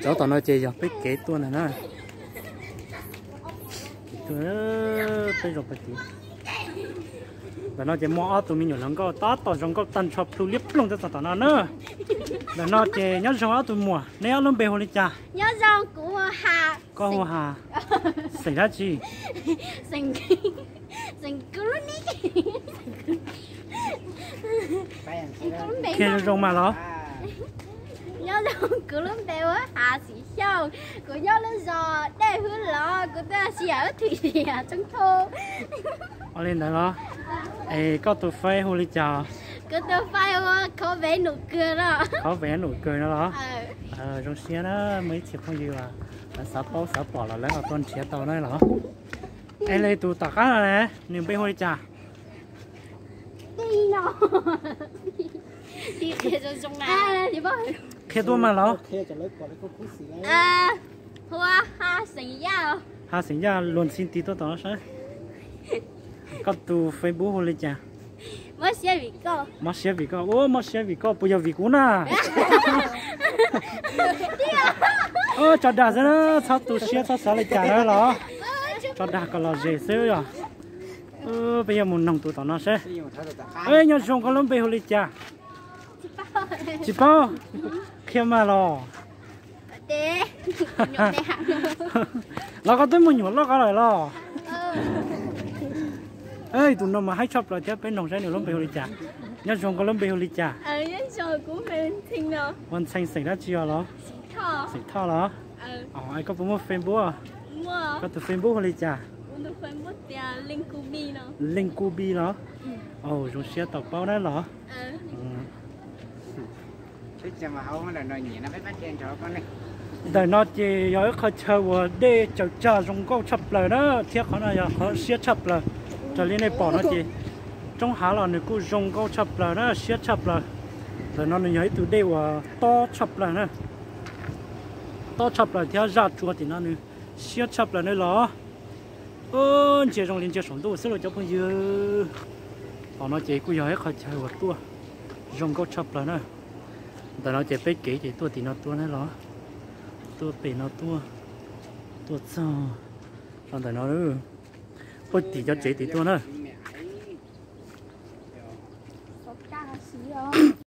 Cov tom no ces yog peb kev tuaj ntag na. Peb zoo pag tiv. Ntawm no ces muaj ob tug me nyuam hluas nkauj tab tom zoo nkauj tag nrho plhu liab ploog tuaj txog tom no na. Ntawm no ces nyob zoo ob tug muam, neb ob lub npe hu li cas? Nyob zoo, kuv hu Has. Koj hu Has. Xeem dab tsi? Xeem, xeem kuv lub npe. Qhia zoo zoo mas los. Nyob zoo, kuv lub npe hu Has Xeem Xyooj, kuv nyob lub zos Dej Hwb Lov, kuv tuaj ua si hauv Thwm Tiam Tsoob Thoj. Ua li ntawd los. Es koj tus Face hu li cas? Kuv tus Face hu Khov Vev Num Kawg no. Khov Vev Num Kawg no los? Zoo siab na, muaj ib txhia phooj ywg lawv xav paub xav pom los lawv ho tuaj nrhiav tau na los. Es li tus tom qab no ne, nws npe hu li cas? Qhia tuaj mas los. Hu Has Xeem Yaj, Has Xeem Yaj, luag ntxhi tig tuaj tom no saib. Koj tus Facebook hu li cas? Mob siab vim koj, ua mob siab vim koj, puas yog vim kuv na? Tso dag xwb na, txhob tu siab txhob xav li cas na los. Tso dag kom lom zem xwb yog. Peb yuav mus noog tus tom no seb. Nyob zoo, koj lub npe hu li cas? Tsis paub. Qhia mas los. Los koj twb muaj nyuam loj ko lawm los? Tus no mas haib tshaj plaws thiab, peb noog saib nws lub npe hu li cas. Nyob zoo, koj lub npe hu li cas? Ua Ntxhee, xeem dab tsi os los? Xeem Thoj los? Koj puas muaj Facebook? Koj tus Facebook hu li cas? Leej Kub Bi los? Zoo siab tau paub na los. Ntawm no ces yog ib qho chaw uas dej tsaws tsag zoo nkauj tshaj plaws na, thiab qhov no yog qhov siab tshaj plaws. Raws li nej pom no ces roob hav los nws kuj zoo nkauj tshaj plaws na, siab tshaj plaws. Ntawm no nws yog ib tug dej uas tob tshaj plaws na, tob tshaj plaws thiab zaj tsua tim no nws siab tshaj plaws na los. Ntsia zoo li ntsia saum ntuj xwb los cov phooj ywg. Tom no ces kuj yog ib qho chaw uas tuaj zoo nkauj tshaj plaws na. Ntawm no ces peb kev ces tuaj tim no tuaj na los, tuaj pem no tuaj, tuaj txog rau ntawm no, puag tim cov tsev tim tuaj na.